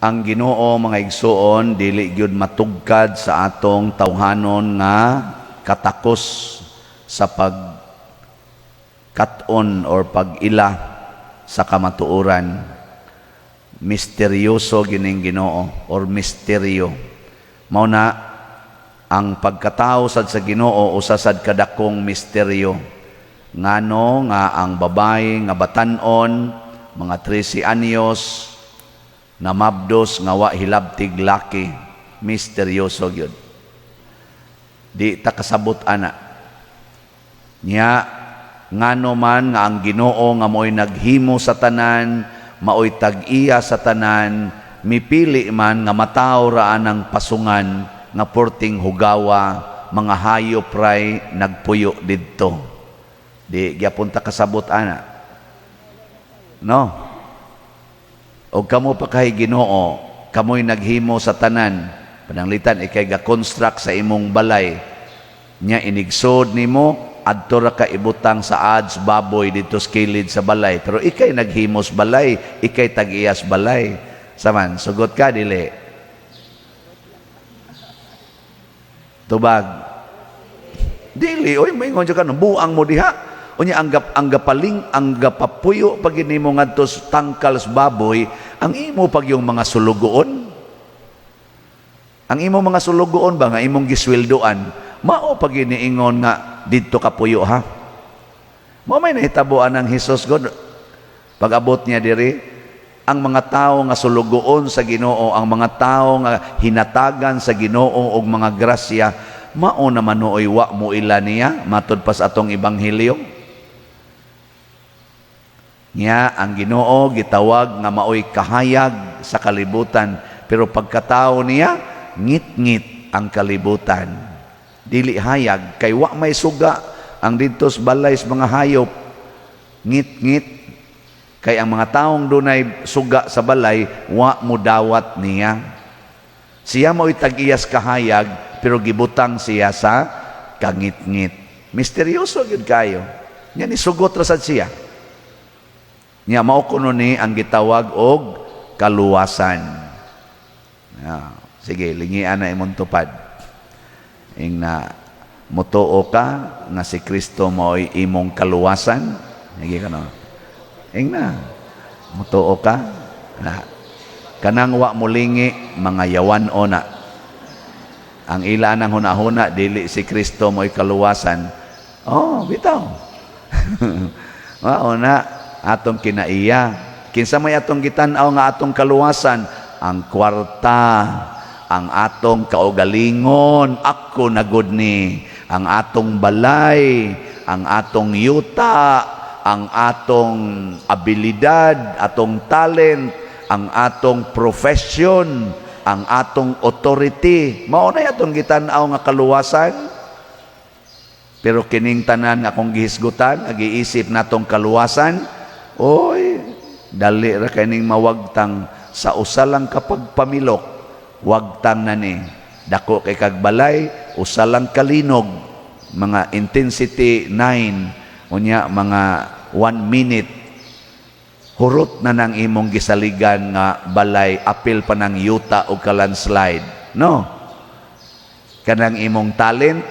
Ang Ginoo, mga igsuon, dili gyud matugkad sa atong tawhanon nga katakos sa pag kat-on or pag-ila sa kamatuoran. Misteryoso gining Ginoo or misteryo. Mao na ang pagkatao sad sa Ginoo usa sad kadakong misteryo. Ngano nga ang babae nga batan-on mga 13 anyos namabdos nga wa hilabtig laki? Misteryoso gyud, di ta kasabot ana nya. Ngano man nga ang Ginoo nga mo'y naghimo sa tanan, maoy tag-iya sa tanan, mipili man nga matawo ra anang pasungan nga porting hugawa, mga hayop ray nagpuyo didto? Di gyapon ta kasabot ana, no? O kamo pa kay Ginoo, kamoy naghimo sa tanan. Pananglitan ikay ga-construct sa imong balay. Nya inigsod nimo, adto ra ka ibutang sa ads baboy dito sa kilid sa balay. Pero ikay naghimos balay, ikay tag-iyas balay. Saman, sugot ka dili? Tubag. Dili, oy, maingon ka, buang mo diha. Unya ang gapaling ang gapapuyo pag nimo ngadto sa tangkal sa baboy, ang imo pag yung mga sulugoon. Ang imo mga sulugoon ba nga imong gisweldoan, mao pag iniingon nga didto ka puyo ha. Mao may nahitabuan ng Hesus God. Pag-abot niya diri, ang mga tao nga sulugoon sa Ginoo, ang mga tao nga hinatagan sa Ginoo og mga grasya, mao naman nooy wa mo ila niya matud pa sa atong ebanghelyo. Nya ang Ginoo gitawag nga maoy kahayag sa kalibutan, pero pagkatao niya ngit-ngit ang kalibutan. Dili hayag kay wa may suga ang didto sa balay sa mga hayop. Ngit-ngit kay ang mga taong dunay suga sa balay wa mo dawat niya. Siya mo'y tag-iyas kahayag, pero gibutang siya sa kangit-ngit. Misteryoso gyud kayo. Nya ni sugot ra sad siya. Nya mao kuno ni ang gitawag og kaluwasan. Ah, sige, lingian na imong tupad. Ing na mutuo ka nga si Kristo mo'y imong kaluwasan. Sige ka no. Ing na mutuo ka na kanang wa mulingi, mga yawan o na. Ang ila ng hunahuna, dili si Kristo mo'y kaluwasan. Oh, bitaw. Mao na atong kinaiya. Kinsa may atong gitan-aw nga atong kaluwasan? Ang kwarta, ang atong kaugalingon, ako na gud ni, ang atong balay, ang atong yuta, ang atong abilidad, atong talent, ang atong profession, ang atong authority. Mao na atong gitan-aw nga kaluwasan. Pero kining tanan nga akong gihisgutan, nagiisip natong kaluwasan, oy, dali ra kining mawagtang sa usa lang kapag pamilok, wagtang na ni. Dako kay kag balay, usa lang kalinog, mga intensity 9, unya mga 1 minute, hurot na nang imong gisaligan nga balay, apil pa ng yuta o ka-landslide. No? Kanang imong talent,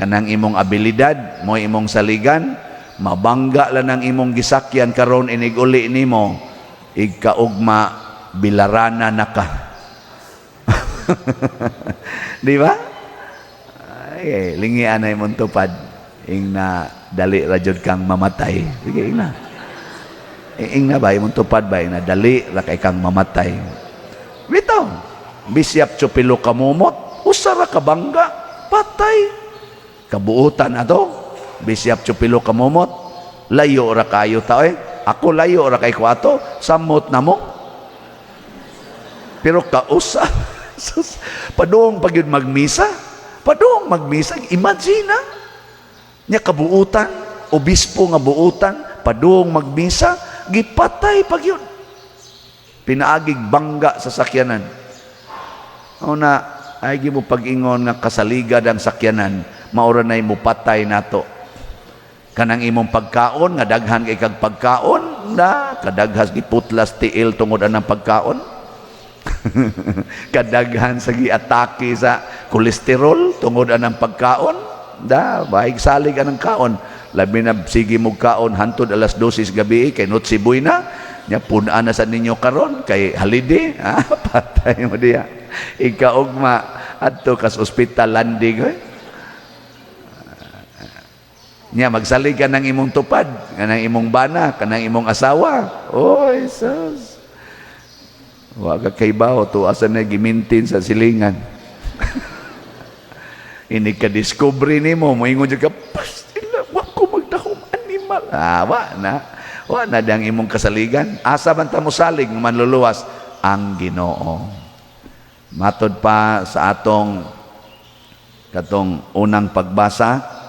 kanang imong abilidad, mo imong saligan, mabangga lang ang imong gisakyan karon inig-uli nimo, igkaugma bilarana na ka. Di ba? Ay, lingian na imong tupad. Ing na dali ra jud kang mamatay. Sige, ing na. Ing na ba, imong tupad ba, ing na dali ra kay kang mamatay. Bitaw. Bisyap tsupilo kamumot, usa ra ka bangga, patay. Kabuutan ato. Bisyap tsupilo kamumot, layo ra kayo ta eh. Ako layo ra kay ko ato, samot na mo. Pero kausa, sus, padung pag yun magmisa, padung magmisa, imagine na. Nya kabuutan, obispo nga buutan, padung magmisa, gipatay pag yun. Pinaagig bangga sa sakyanan. Una, ay mo pag-ingon nga kasaligad ang sakyanan, maura na'y mupatay nato. Kanang imong pagkaon, nga daghan kay kag pagkaon, na kadaghas giputlas tiil tungod anang pagkaon. Kadaghan sa giatake sa kolesterol tungod anang pagkaon. Da, baig salig anang kaon. Labi na sige mo kaon hantod alas 12 sa gabi kay Noche Buena. Nya pun-an na sa ninyo karon kay holiday. Ah, patay mo diya. Ikaugma adto kas ospital landing oy. Nya magsalig ka ng imong tupad, kanang imong bana, kanang imong asawa. Oy, sus. Wa ka kaybaw to asa na gimintin sa silingan. Ini ka discovery nimo, moingon jud ka, "Pastila, wa ko magdahom animal." Ah, wa na. Wa na dang imong kasaligan. Asa man ta mosalig manluluwas? Ang Ginoo. Matod pa sa atong katong unang pagbasa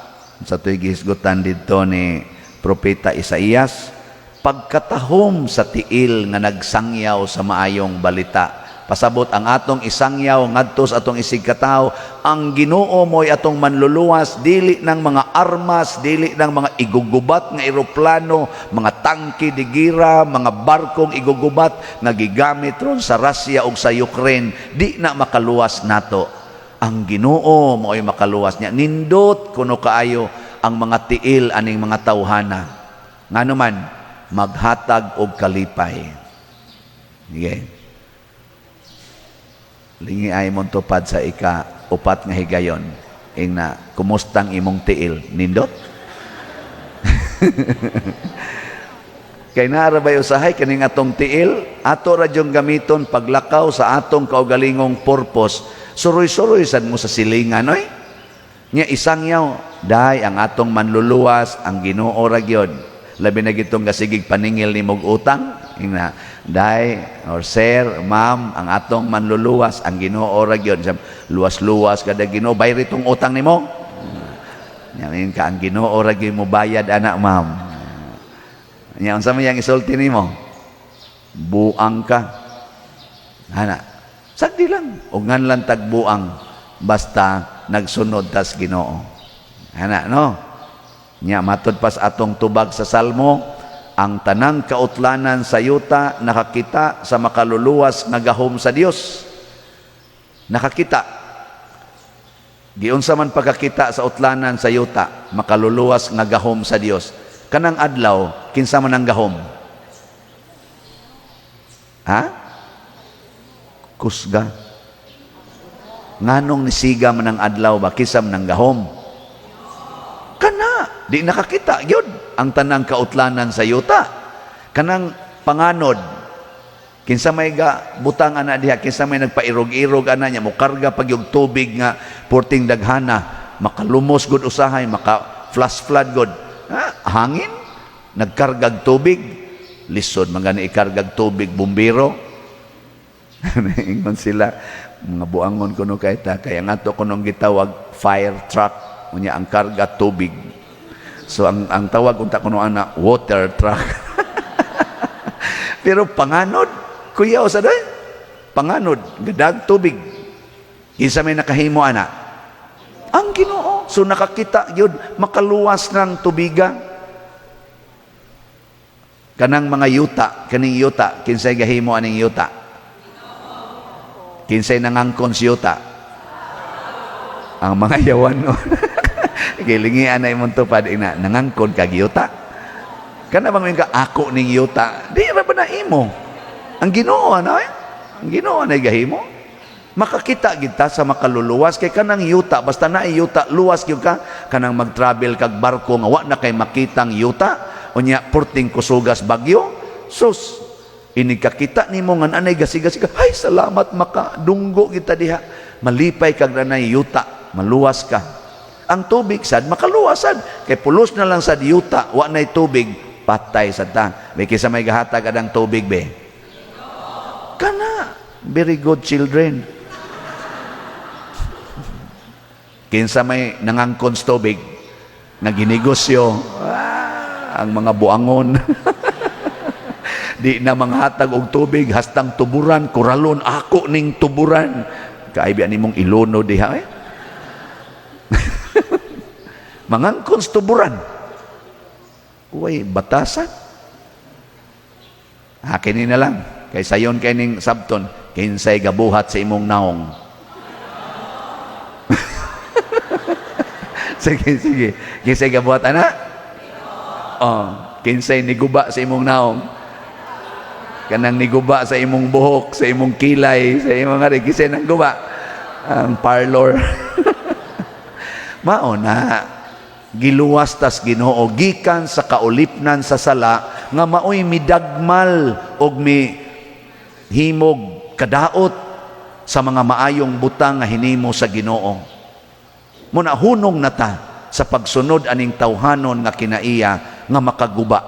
sa to'y gihisgutan didto ni Propeta Isaías, pagkatahom sa tiil nga nagsangyaw sa maayong balita. Pasabot ang atong isangyaw ngadto sa atong isigkatawo, ang Ginoo mo'y atong manluluwas, dili ng mga armas, dili ng mga igugubat nga eroplano, mga tangke de gira, mga barkong igugubat nga gigamit ron sa Russia ug sa Ukraine, di na makaluwas nato. Ang Ginoo mo'y makaluwas niya. Nindot kuno kaayo ang mga tiil aning mga tawhana. Ngano man maghatag og kalipay. Sige. Lingi ay mong tupad sa ika upat nga higayon. Ingna, kumustang imong tiil? Nindot? Kay naara bay usahay kaning atong tiil, ato ra jung gamiton paglakaw sa atong kaugalingong purpose. Suroy-suroy sad mo sa silingan oy. Nya isangyaw, day ang atong manluluwas, ang Ginoo ra gyud. Labi na gitong gasigig paningil ni mog utang, ingna, "Day or sir, ma'am, ang atong manluluwas, ang Ginoo ra gyud." Luwas-luwas kada Ginoo, bayri tong utang nimo. Nya ka ang Ginoo ra gyud mo bayad ana, ma'am. Nya unsa man yang isulti nimo? Buang ka. Ana. Sagdi lang. Og nganlan tagbuang basta nagsunod tas Ginoo. Ana no. Nya matod pas atong tubag sa Salmo, ang tanang kautlanan sa yuta nakakita sa makaluluwas nga gahom sa Dios. Nakakita. Giunsa man pagkakita sa utlanan sa yuta, makaluluwas nga gahom sa Dios? Kanang adlaw, kinsa man ang gahom? Ha? Kusga. Nganong nisiga man ang adlaw ba, kinsa man ang gahom? Kana, di nakakita gyud ang tanang kautlanan sa yuta. Kanang panganod, kinsa may ga butang ana diha, kinsa may nagpairog-irog ana niya, mokarga pag yung tubig nga porting daghana, makalumos gud usahay, maka flash flood gud. Ha? Hangin, nagkargag tubig, lisod man gani ikargag tubig bumbero. Ingon sila, mga buangon kuno kay ta, kaya nga to kunong gitawag fire truck, unya ang karga tubig. So ang tawag unta kuno ana water truck. Pero panganod, kuya sa day, panganod, gadag tubig. Kinsa may nakahimo ana? Ang Ginoo. So nakakita yun, makaluwas ng tubiga. Kanang mga yuta, kaning yuta, kinsay gahimo aning yuta? Kinsay nangangkon si yuta? Ang mga yawan no. Gilingian na imong tupad ina, nangangkon kag yuta. Kana bang ka ako ning yuta? Di ra ba na imo? Ang Ginoo ano eh? Ang Ginoo na gahimo. Makakita kita sa makaluluwas kay kanang yuta, basta na yuta luwas gyud ka. Kanang mag-travel kag barko nga wa na kay makitang yuta, unya porting kusugas bagyo, sus, inig kakita nimo nga anay gasigasig, ay salamat makadunggo kita diha, malipay kag nanay yuta, maluwas ka. Ang tubig sad makaluwas sad kay pulos na lang sad yuta, wa nay tubig, patay sad ta. May kinsa may gahatag adang tubig be? Kana, very good children. Kinsa may nangangkon sa tubig nga ginegosyo? Ah, ang mga buangon. Di na manghatag og tubig hastang tuburan, kuralon, ako ning tuburan. Kaibian nimong iluno diha eh. Mangangkon sa tuburan. Uy, batasan. Akin na lang. Kay sayon kay ning sabton, kinsay gabuhat sa imong naong? Sige, sige. Kinsay gabuhat ana? Oh, kinsay niguba sa imong naong? Kanang niguba sa imong buhok, sa imong kilay, sa imong ari, kinsay nang guba? Ang parlor. Mao na giluwas tas Ginoo gikan sa kaulipnan sa sala nga maoy midagmal og mi himog kadaot sa mga maayong butang nga hinimo sa Ginoo. Muna hunong na ta sa pagsunod aning tawhanon nga kinaiya nga makaguba.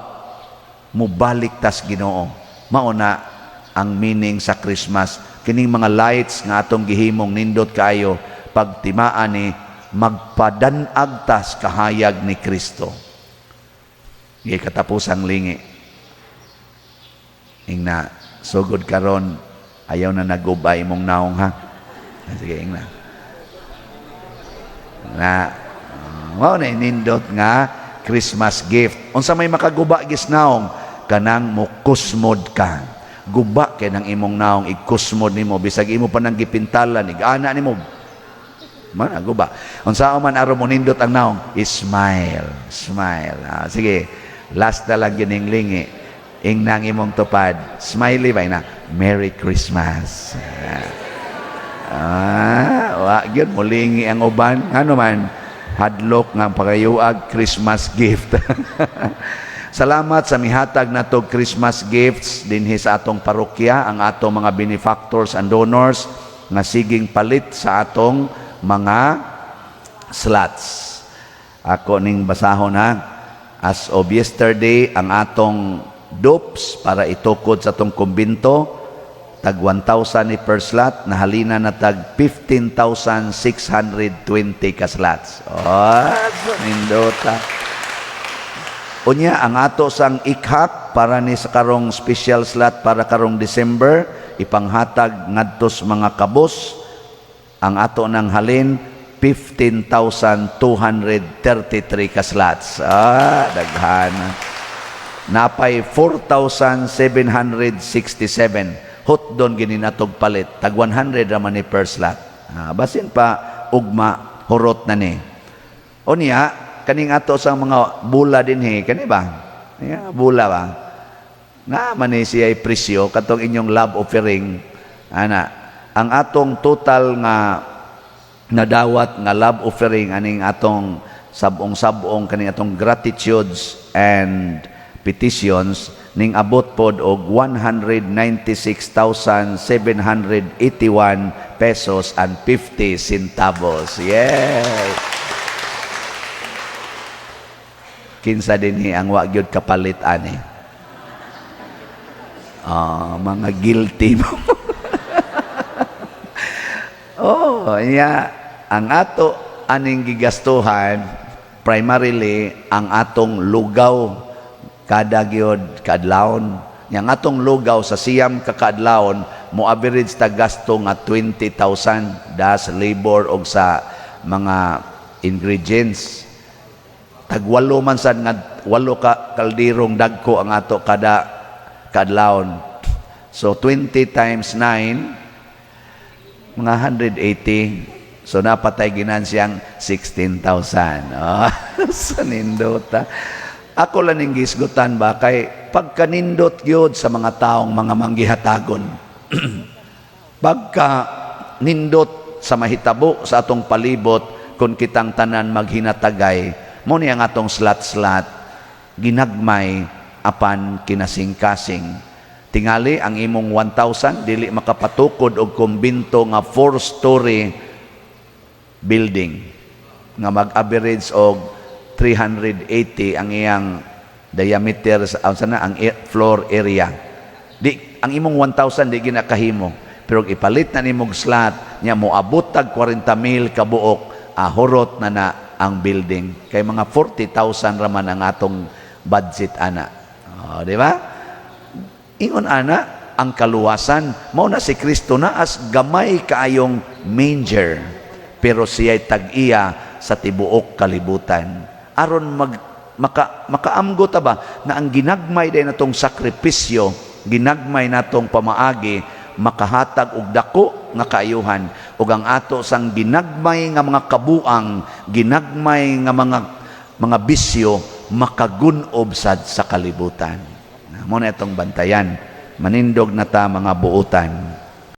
Mubalik tas Ginoo. Mao na ang meaning sa Christmas. Kining mga lights nga atong gihimong nindot kaayo, pagtimaan ni magpadanag tas kahayag ni Kristo. Gi katapusang lingi. Ingna, sugod karon ayaw na naguba imong naong, ha. Sige, ingna. Na, mao na nindot nga Christmas gift. Unsa may makaguba gis naong? Kanang mukusmod ka. Guba kay nang imong naong ikusmod nimo bisag imo pa nang gipintalan, ig-ana nimo. Man guba. Unsa man aron mo nindot ang naong? Smile, smile. Ah, sige. Last na lang gining lingi. Ingnang imong tupad. Smiley ba na? Merry Christmas. Ah, wa gyud mulingi ang uban. Ngano man hadlok nga pagayuag Christmas gift. Salamat sa mihatag nato Christmas gifts dinhi sa atong parokya, ang atong mga benefactors and donors nga siging palit sa atong mga slots. Ako ning basahon, ha. As of yesterday, ang atong dupes para itukod sa atong kumbinto, tag 1,000 ni per slot, nahalina na tag 15,620 ka slots. Oh, so nindota. Unya, ang ato sang ikhak para ni sa karong special slot para karong December, ipanghatag ngadto sa mga kabus, ang ato ng halin 15,233 ka slots. Ah, daghan. Napay 4,767. Hot doon gini natog palit. Tag 100 raman ni per slot. Ah, basin pa ugma hurot na ni. O niya, kaning ato sa mga bula dinhi, kani ba? Ya, bula ba? Na man ni siya presyo katong inyong love offering, ana. Ang atong total nga nadawat nga love offering aning atong sabong-sabong kaning atong gratitudes and petitions ning abot pod og ₱196,781.50. Yes. Kinsa dinhi ang wa gyud kapalit ani? Ah, mga guilty mo. Oh, iya, ang ato aning gigastuhan primarily ang atong lugaw kada gyud kaadlawon. Yang atong lugaw sa 9 ka kaadlawon mo average ta gasto nga 20,000 das labor og sa mga ingredients. Tag 8 man sad nga 8 ka kaldirong dagko ang ato kada kaadlawon. So 20 times 9, mga 180. So napatay ginansiyang 16,000. Oh, sa nindota. Ako lang ning gisgutan ba kay pagkanindot gyud sa mga taong mga manggihatagon. Pagka nindot sa mahitabo sa atong palibot kung kitang tanan maghinatagay, mo ni ang atong slot-slot ginagmay apan kinasing-kasing. Tingali ang imong 1,000 dili makapatukod og kumbinto nga 4-story building nga mag-average og 380 ang iyang diameter sa sana ang floor area. Di ang imong 1,000 di ginakahimo. Pero ipalit na nimog slot nya moabot tag 40 mil kabuok, ahurot na na ang building. Kay mga 40,000 raman ang atong budget ana. Oh, di ba? Ingon ana ang kaluwasan, mao na si Kristo na as gamay kaayong manger, pero siya'y tag-iya sa tibuok kalibutan. Aron mag maka makaamgo ta ba nga ang ginagmay day natong sakripisyo. ginagmay natong pamaagi makahatag og dako nga kaayuhan, ug ang ato sang ginagmay nga mga kabuang, ginagmay nga mga bisyo, makagunob sad sa kalibutan. Mao na itong bantayan. Manindog na ta, mga buutan.